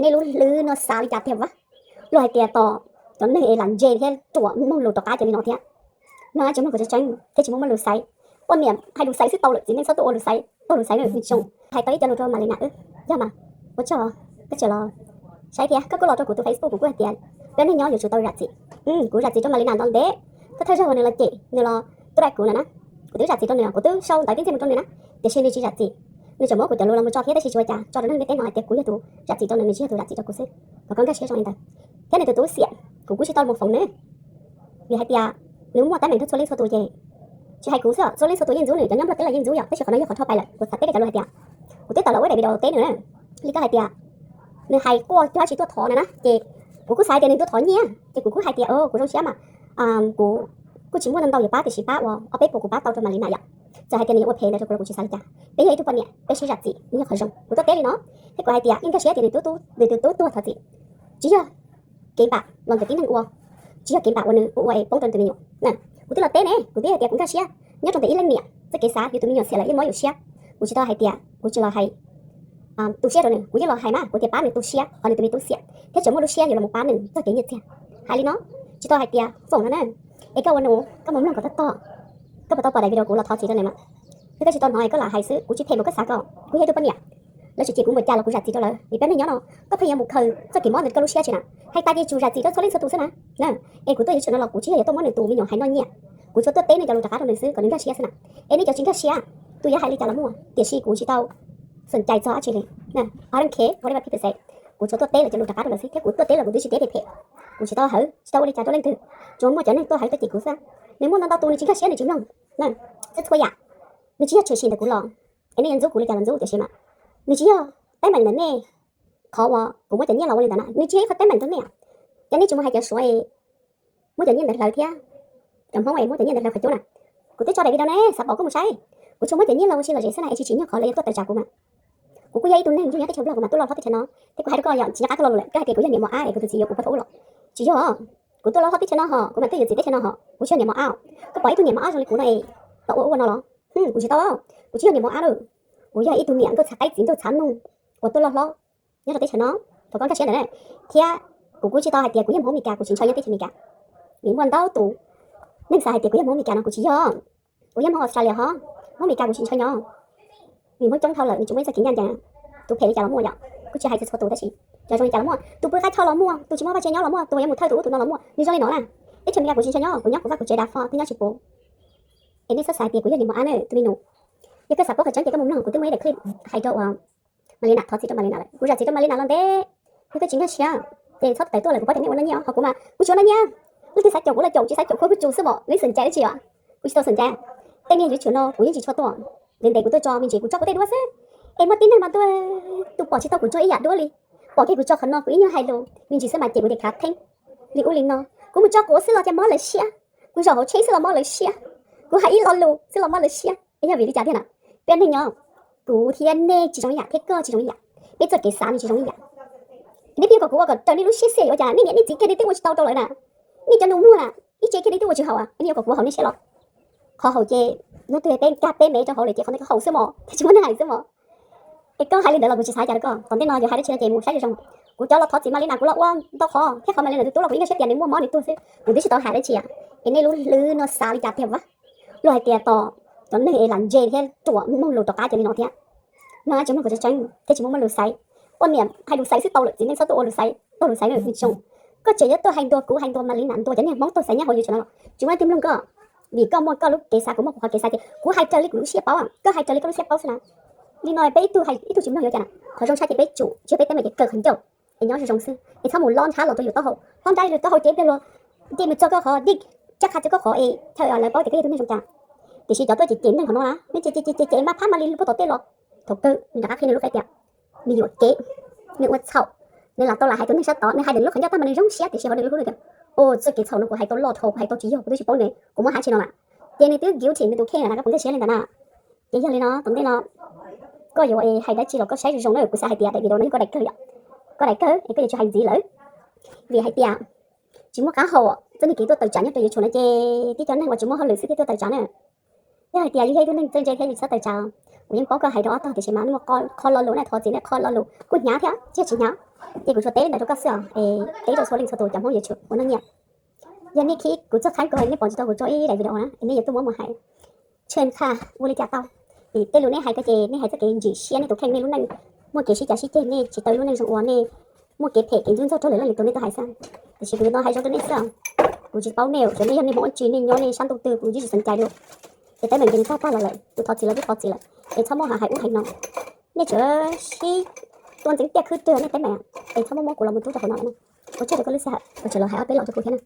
Nej lub hlwb no xav li cas tiag ua? Luag hais tias tos cov neeg es lam ntse thiab ruam mloog lus rov qab cov li no thiab. No tsis mloog kuv tseeb tseeb thiab tsis muaj muaj lus xaiv. Poj niam hais lus xaiv xwb tau lawm, txiv neej txhob tuaj ua lus xaiv, tau lus xaiv na zoo. Hais tau ib co lus rau Malina, yog mas, ua tsaug, koj tseem los saib thiab koj kuj los rau kuv tus Facebook, kuv kuj hais tias peb neeg nyob yuav tsum tau zam txim. Kuv zam txim rau Malina ntau ntev, thawj thawj zaug uas nws los cem nws los tuaj dai kuv na na, kuv twb zam txim rau nws, kuv twb sau ntawv tib ntxiaj mus rau nws na, tiam sis nws tsis zam txim. Nws tseem muab kuv cov lus los mus tso thiab, tab sis tsis ua cas, tso rau neeg ntiaj teb no hais tias kuv yog tus zam txim rau nws, nws tsis yog tus zam txim rau kuv xwb. Kom koj nkag siab zoo li ntawd. Thiab nws tus tub xiam, kuv kuj tsis tau mus foom nws, vim hais tias nws muaj teeb meem rau txhua leej txhua tus ces tsis hais kuv xwb, txhua leej txhua tus yeej ntxub nws, cov nyob Nplog teb los yeej ntxub yom, tab sis qhov no yog qhov rho pais lawm, kuv txhaj teb kom cov lus hais tias kuv twb tawm los ua daim video teb nws na. Li koj hais tias nws hais quaj cuag dab tsi tuaj thov na na, ces kuv kuj xav tias nws tuaj thov nyiaj, ces kuv kuj hais tias kuv zoo siab mas, kuv kuj tsis muaj ntau ntau yuav pab, tiam sis pab ua ob peb puas kuv pab tau rau Malina yom. Txawm hais tias nws yuav ua phem ntawd rau kuv los kuv tsis xav li cas, peb yog ib tug poj niam peb sib zam txim nws yog qhov zoo, kuv tuaj teb li no. Thiab kuv hais tias yeej nkag siab tias nws tub tub, nws tus tub tuag thov txim, tsis yog kev npam los ntawm tib neeg ua, tsis yog kev npam uas nws ua ua es poob rau nws tus me nyuam. Kuv twb los teb ne, kuv twb hais tias kuv nkag siab nyob rau ntawm ib leej niam txoj kev xav, yus tus me nyuam xiam lawm yeej mob yus siab. Kuv tsis tau hais tias kuv tsis los hais tu siab rau nws, kuv yeej los hais mas kuv tias pab nws tu siab qhov nws tus me tub xiam thiab tseem muaj lub siab yuav los mus pab nws txoj kev nyiaj txiag. Hais li no, tsis tau hais tias foom no na. Es koj ua nus koj mus mloog kom tag tog, koj puas tau pom daim video kuv los thov txim rau nws mas? Yog koj tsis tau hnov es koj lam hais xwb, kuv tsis phem npaum koj xav ko, kuv yog ib tug poj niam. Lawv tsis cem kuv npaum cas los kuv zam txim rau lawv, vim peb neeg nyob no, koj pheej yuav mus khaws txoj kev mob ntawd koj lub siab tsis na. Hais tas ces tsum zam txim rau txhua leej txhua tus xwb na. Es kuv tuaj yuav tsum no los kuv tsis yog yuav tuaj muab nws tus me nyuam hais noj nyiaj, kuv tsuas tuaj teb nej cov lus rov qab rau nws xwb kom nws nkag siab xwb na. Es nej cov tsis nkag siab, tus yuav hais li cas los muaj, tiam sis kuv tsis tau xom cai txog dab tsi li. I don't care what other people say. Kuv tsuas tuaj teb lawv cov lus rov qab rau lawv xwb, thiab kuv tuaj teb los kuv twb tsis teb tej phem. Kuv tsis tau hawv, tsis tau ua li cas rau leej twg, tsuas muaj cov neeg tuaj hawv tuaj cem kuv xwb. Nws muaj ntau ntau tus nws tsis nkag siab nws tsis mloog. Txhua txhua yam, nws tsis yog tshwm sim ntawm kuv los es nej yuav ntxub kuv li cas los ntxub, tiam sis mas nws tsis yog teeb meem ntawm nej qhov uas kuv muab cov nyiaj los ua li ntawd na, nws tsis yog ib qho teeb meem rau nej. Cov nej tsis mus hais cov Suav es muab cov nyiaj ntawd hlawv thiab cov Hmoob es muab cov nyiaj ntawd hlawv qhov cub na. Kuv twb tso daim video ne, xav pom koj mus saib. Kuv tsuas muab cov nyiaj los ua si los zem xwb na, es tsis tsim nyog qhov lawv yuav tuaj tawm tsam kuv mas. Kuv kuj yog ib tug neeg nyob teb chaws Nplog, kuv mam tuaj loj hlob teb chaws no, thiab kuv hais rau koj yom, tsis nyob qab koj lo lus lawm, koj hais tias kuv yog niam mos ab es kuv tus txiv yuav kuv pab thaum ub los. Tsis yog, kuv tuaj loj hlob teb chaws no ho kuv mam tuaj yuav txiv teb chaws no ho, kuv tsis yog niam mos ab. Koj pom ib tug niam mos ab zoo li kuv no es tau ua ua no los? Kuv tsis tau, kuv tsis yog niam mos ab lawm. Kuv yog ib tug niam nkauj txhav qaib txiv nraug txhav noog uas tuaj loj hlob nyob rau teb chaws no, thov koj nkag siab ntawm na. Thiab kuv kuj tsis tau hais tias kuv yog Hmoob Meskas kuv tsis ntshaw nyob teb chaws Meskas. Vim muaj ntau tus neeg xav hais tias kuv yog Hmoob Meskas no, kuv tsis yog. Kuv yog Hmoob Australia ho, Hmoob Meskas kuv tsis ntshaw nyob. Vim Hmoob coob dhau lawm nws tsis muaj ib txoj kev ncaj ncees. Tus phem li cas los muaj yom, kuj tsis hais txhua txhua tus tab sis cov zoo li cas los muaj, tus pw qab choj los muaj, tus tsis muaj vaj tse nyob los muaj, tus uas yuav mus thawj tus ub tus no los muaj, nws zoo li no na. Teb chaws Meskas kuv tsis ntshaw nyob, kuv nyob kuv vaj kuv tsev dav fo twb nyob tsis puv. Es nej txhob xav tias kuv yog niam mos ab na tub me nus. Yog koj xav paub qhov tseeb ces koj mus mloog kuv twb muaj ib daim clip hais rau uas Malina, thov txim rau Malina lawm. Kuv zam txim rau Malina los ntev, yog koj tsis nkag siab ces txhob tawm tuaj lawm, kuv paub tias nej ua noj nyiaj ho kuv mas kuv tsis ua noj nyiaj. Leej twg xav caum kuv los caum, tsis xav caum kuv kuv tsum xwb mas, leej xwm cai ib tsi os. Kuv tsis tau xwm cai. Tej niag yuav tsum no kuv yeej tsis tshua tuaj. Ntev ntev kuv tuaj tso me ntsis, kuv tso kuv tej duab xwb. Es muaj tib neeg mas tuaj, tus pom tsis tau kuv tso ib yam duab li, pom kiag kuv tso qhov no kuv ib nyuag hais lus me ntsis xwb mas cem kuv tias khav theeb li ub li no. Kuv mus tso kuv ua xwb los cas mob lawv siab, kuv zaum hauv tsheb xwb los mob lawv siab, kuv hais ib lo lus xwb los mob lawv siab. Es yog vim li cas tiag na? Peb neeg nyob, kuv thiab nej tsis zoo ib yam thiab koj tsis zoo ib yam, peb txoj kev xav nws tsis zoo ib yam. Nej pheej kom kuv ua kom raws nej lub siab xwb, ua cas nej niam nej txiv kiag nej twb ua tsis tau rau lawv na? Nej cov nus muag na, ib tse kiag nej twb ua tsis haum, nej yuav kom kuv haum nej siab los? Qhov haum ces hnub twg peb nkag peb mev rau hauv lawm ces qhov ntawd koj haum xwb mos, thiab tsis muaj neeg hais xwb mos. Es koj hais li ntawd los kuv tsis xav cas rau koj. Tom ntej no yuav hais dab tsi no ces mus saib zoo zoo. Kuv cov los thov txim Malina kuv los ua ntau qhov thiab qhov Malina tus tub los kuv yeej nkag siab tias nws muaj mob nws tuag xwb, kuv twb tsis tau hais dab tsi. Es nej lub hlwb no xav li cas tiag ua? Luag hais tias tos cov neeg es lam ntse thiab ruam mloog lus rov qab cov li no thiab. No tsis mloog kuv tseeb tseeb thiab tsis muaj muaj lus xaiv. Poj niam hais lus xaiv xwb tau lawm, txiv neej txhob tuaj ua lus xaiv, tuaj lus xaiv na zoo. Koj tseem yuav tuaj hais ntua kuv, hais ntua Malina, ntua cov niag Hmoob tuaj xaiv nyiaj hauv YouTube no los tsis muaj leej twg mloog koj. Vim koj muaj koj lub kev xav, kuv muaj kuv qhov kev xav ces kuv hais raws li kuv lub siab paub, koj hais raws li koj lub siab paub xwb na. Li no peb ib tug hais ib tug tsis mloog yuav cas na. Qhov zoo tshaj ces peb tsum, tsis yog peb teeb meem ces kawg qhov ncauj es nyob zoo zoo xwb, es txhob mus lob nrhab los rau yus taub hau, lob nrhab rau yus taub hau ces pliag luag nce mus txog koj qhov dik, caj qha txog koj qhov es chaw lawv paub tias koj yog tus neeg zoo cas. Tiam sis cov tuaj cem cem neeg qhov no na, nws cem cem cem cem cem mas phab Malina lub pob tom tej los, thaum kawg nws rov qab qhia nws lub qhia tias nws yuam kev, nws ua txhaum, nws lam tau lam hais tus neeg sab tod, nws hais ntawm nws lub qhov ncauj tab mas nws zoo siab tiam sis hauv nws lub hlwb nws tias, o, txoj kev txhaum no kuv hais tau loj dhau, kuv hais tau tsis yog, kuv twb tsis paub nws, kuv muab hais tsis no mas. Ces nws twb guilty, nws tus kheej na, koj puas nkag siab li ntawd na? Ces yog li no tom ntej no koj yuav hais dab tsi los koj saib zoo zoo na, kuv xav hais tias daim video no yog koj daim kawg yom, koj daim kawg es koj yuav tsum hais ntxiv lawm. Vim hais tias tsis muaj qab hau, txoj niag kev tuaj tawm tsam nyob rau YouTube no ces tib cov neeg uas tsis muaj hauj lwm xwb thiaj tuaj tawm tsam na. Yog hais tias yus yog ib tug neeg txawj ntse thiab yus txhob tawm tsam. Kuv yeej paub koj hais rau ob tog tiam sis mas muaj qho lo lus na, thov txiv nej qho lo lus kuj hnyav thiab, tsis tsis hnyav. Ces kuv tsuas teb li ntawd rau koj xwb os, es teb rau txhua leej txhua tus cov Hmoob yuav tsum ua neej nyiaj. Yog nej khib kuv txoj khaib kawg nej pom tsis tau kuv tso ib daim video na, es nej yuav tuaj muab mus hais Tshee Kha ua li cas tau. Es tej lus nej hais ko ces nej hais txoj kev ntsim siab nej tus kheej, nej lub neej muaj kev sib cav sib ceg, nej tsis tau lub neej zoo uas nej muaj kev phem kev ntxub ntxaug raug lwm leej lwm tus nej tuaj hais xwb. Tiam sis kuv no hais zoo rau nej xwb, kuv tsis paub nej, xyov nej yog nej Hmoob ua tsi, nej nyob nej sab ntuj twg kuv twb tsis xav cai li. Es teeb meem ces nws txog tag los lawm, tus thov txim los twb thov txim lawm, es txhob muab hais ub hais no. Nej tsuas sib tua ntxeev tiaj khwb twg nej teeb meem, es txhob muab muab kuv los mus rub rau hauv no lawm na. Ua tsaug rau koj lub sij hawm uas tseem los hais ob peb lo rau kuv thiab na.